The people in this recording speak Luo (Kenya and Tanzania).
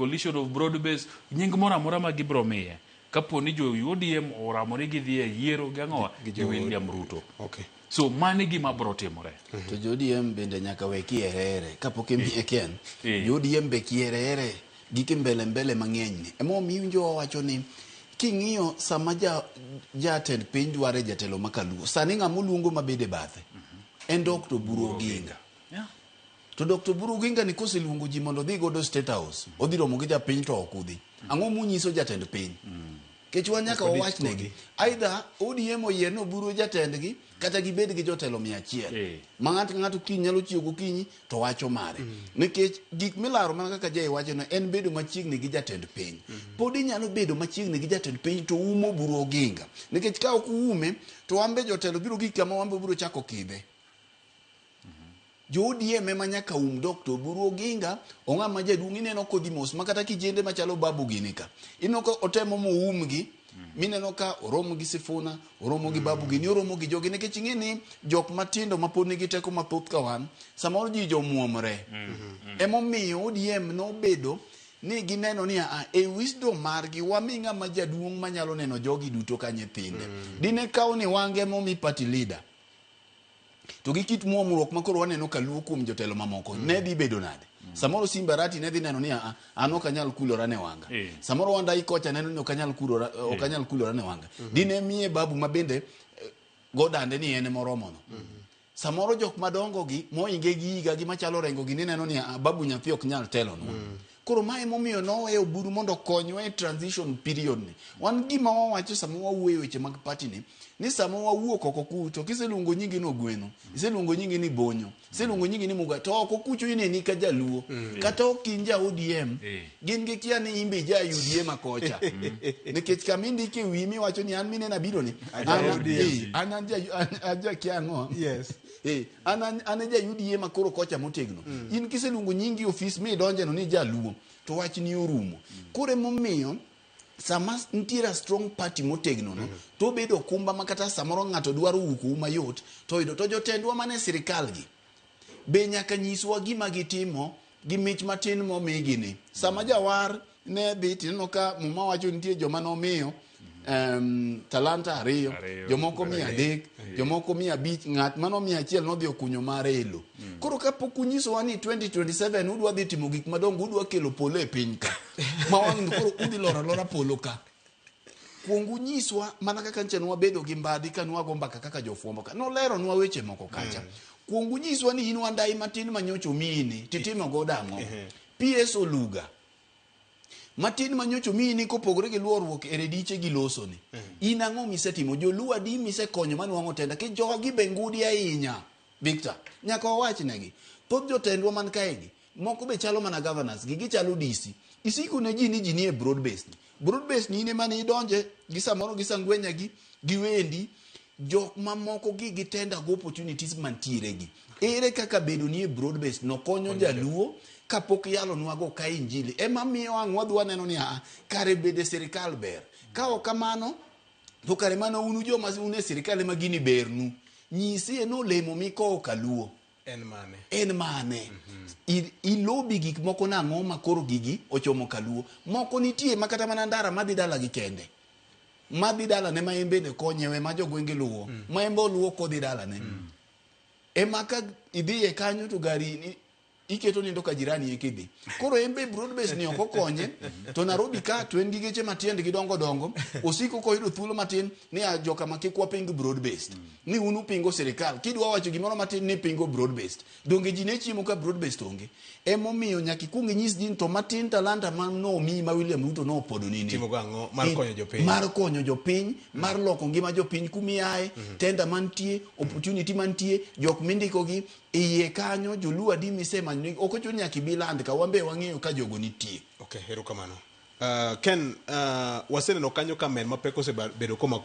Coalition of Broad Base, nying moro amora ma gibiro miye. Kapo ni jo ODM oramo ni gidhi e yiero gi ang'owa Gi gi William Ruto. So mano e gima biro timore. To jo ODM bende nyaka we kierere kapok imiye Ken. Jo ODM be kierere gi kimbele mbele mang'eny ni. Ema omiyo iwinjo wawacho ni king'iyo sama ja jatend piny dware jatelo ma kaluo, sani ng'ama oluongo mabedo e bathe en Dr. Oburu Oginga. To Dr. Oburu Oginga ni koseluongo ji mondo odhi godo State House, odhi romo gi japiny to ok udhi. Ang'o munyiso jatend piny? Kech wan nyaka wawach negi. Either ODM oyier ni Oburu e jatendgi kata gibed gi jotelo 100. Ma ng'ato ka ng'ato kiny nyalo chiew gokinyi to wacho mare. Nikech gik milaro mana kaka Jay wacho no en bedo machiegni gi jatend piny. Pod inyalo bedo machiegni gi jatend piny to umo Oburu Oginga. Nikech ka ok uume to wan be jotelo biro gik kama wan be wabiro chako kidhe. Jo ODM ema nyaka um Dr. Oburu Oginga, ong'ama jaduong' ineno kodhi mos ma kata kijende machalo Babu gini ka. Ineno ka otemo moumgi, mineno ka oromo gi Sifuna, oromo gi Babu gini, oromo gi jogi nikech ing'e ni jok matindo ma pod nigi teko mathoth ka wan, samoro ji jomuomre. Emomiyo ODM nobedo ni gineno ni a e wisdom margi wami ng'ama jaduong' manyalo neno jogi duto ka nyithinde. Dine kaw ni Wange emomi party leader. To gi kit muomruok ma koro waneno ka luo kuom jotelo mamoko, ne dhi bedo nade? Samoro Simba Arati ne dhi neno ni a an ok anyal kulora ne Wanga. Samoro Wandayi kocha neno ni ok anyal kulora, ok anyal kulora ne Wanga. Dine miye Babu ma bende go dande ni en moromo no. Samoro jok madongo gi moinge gi higa gi machalo Orengo gi nineno ni a Babu nyathi ok nyal telonwa. Koro ma emomiyo noweyo Oburu mondo okonywa e transition period ni. Wan gima wawacho sama wawuoyo e weche mag party ni, ni sama wawuok oko kucho, kiseluongo nyingi ni Ogweno, iseluongo nyingi ni Bonyo, iseluongo nyingi ni Muga, to oko kucho ineni ka jaluo. Kata ok in ja ODM, gin gikia ni in be ija UDA ma kocha. Nikech kama indike e wiyi miwacho ni an mineno abiro ni, an an ja, an ja kia ang'o. An an e ja UDA ma koro kocha motegno. In kiseluongo nyingi e ofis mi idonje no ni jaluo, to wachni orumo. Koro emomiyo sama nitiere a strong party motegno no, to obedo okumba ma kata samoro ng'ato dwaro wukou mayot to oyudo. To jotendwa mane sirikal gi be nyaka nyiswa gima gitimo gi mich matin momigi ni. Sama jawar ne dhi tineno ka Muma wacho nitie joma nomiyo talanta 2, jomoko 300, jomoko 500, ng'at mano 100 nodhi okunyo mare e lo. Koro kapok unyisowa ni 2027 udwa dhi timo gik madongo, udwa kelo polo e piny ka. Ma wang' koro udhi loro alora polo ka. Kuong unyiswa mana kaka nche nwabedo gi Mbadi ka nwago mbaka kaka jofwambo ka. Noleronwa weche moko kacha. Kuong unyiswa ni in Wandayi matin manyocha omiyi ni, titimo godo ang'o? PS Oluga. Matin manyocha omiyi ni kopogore gi luorruok e rediche gi loso ni. In ang'o misetimo? Joluo adi misekonyo manwang'o tenda? Ki jogi be ngudi ahinya. Victor, nyaka wawach negi. Thoth jotendwa man kaegi, moko be chalo mana governors gi, gichalo DC. Isiko ne ji ni ji nie broad based. Broad based ni in ema ne idonje gi samoro gi sangwenya gi, gi wendi, jok mamoko gi gi tender go opportunities mantiere gi. Ere kaka bedo nie broad based no konyo jaluo kapok yalonwa go ka injili? Ema miyo ang' wadhi waneno ni aa, kare bede sirikal ber. Ka ok kamano, to kare mana unu joma un e sirikal ema gini bernu. Nyisie ni olemo mikowo kaluo. En mane? En mane? Ilobi gik moko nang'o ma koro gigi ochomo kaluo? Moko nitie ma kata mana ndara madhi dala gi kende. Madhi dalane ma en bende konyewe ma jogwenge luwo. Ma en be oluwo kodhi dalane. Ema ka idhiye kanyo to gari iketo nindo ka jirani eka idhi. Koro en be broad base ni ok okonye, to Nairobi ka to en gi geche matiend gi dongo dongo, osiko koyudo thuolo matin ni a joka ma kik waping broad based. Ni un upingo sirikal, kidwa wacho gimoro matin ni pingo broad based. Donge ji ne chiemo ka broad based onge? Emomiyo nyaka ikuong inyis ji ni to matin talanta ma nomiyi ma William Ruto nopodoni ni. Timo go ang'o? Mar konyo jopiny. Mar konyo jopiny, mar loko ngima jopiny kumiaye, tender mantie, opportunity mantie, jok mindiko gi, iye kanyo joluo adi misemanyo ni ok ochuno nyaka ibi land ka wan be wang'eyo ka jogo nitie. Okay, erokamano. Ken, waseneno kanyo ka mer mapek osebedo komako